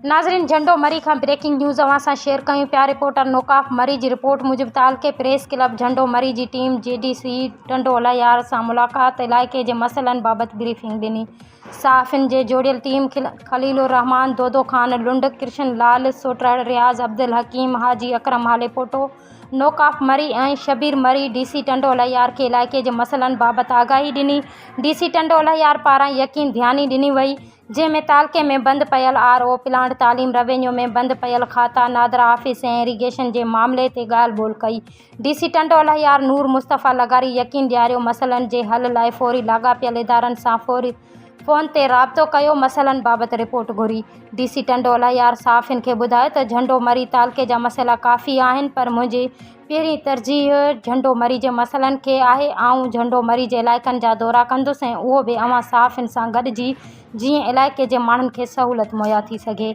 ناظرين جهنڊو مري کان بريڪنگ نيوز اوهان سان شيئر ڪيون پيا رپورٽر نوڪاف مري جي رپورٽ موجب تعلقي پريس ڪلب جهنڊو مري جي team G D C Tando Allahyar سان ملاقات علائقي جي مسئلن بابت بريفنگ ڏني صحافين جي جوڙيل ٽيم خليل الرحمان دودو خان لنڊ ڪرشن لال سوٽهڙ رياض عبدالحڪيم حاجي اڪرم هاليپوٽو نوڪاف مري ۽ شبير مري ڊي سي ٽنڊو الهيار کي علائقي جي مسئلن بابت آگاهي ڏني ڊي سي ٽنڊو الهيار پاران يقين ڌياني ڏني وئي جنهن ۾ تعلقي ۾ بند پيل آر او پلانٽ، تعليم، روينيو ۾ بند پيل کاتا، نادرا آفيس ۽ ايريگيشن جي معاملي تي ڳالهه ٻولهه ڪئي. ڊي سي ٽنڊو الهيار نور مصطفيٰ لغاري يقين ڏياريو مسئلن جي حل لاء فوري لاڳاپيل ادارن سان فوري فون تي رابطو ڪيو مسئلن بابت رپورٽ گهري. ڊي سي ٽنڊو الهيار صحافين کي ٻڌايو ته جهنڊو مري تعلقي جا مسئلا ڪافي آهن پر منهنجي پهرين ترجيح جهنڊو مري جي مسئلن کي آهي، آئون جهنڊو مري جي علائقن جا دورا ڪندس ۽ اهو به اوهان صحافين سان گڏجي جيئن علائقي جي ماڻهن کي سهولت مهيا ٿي سگهي.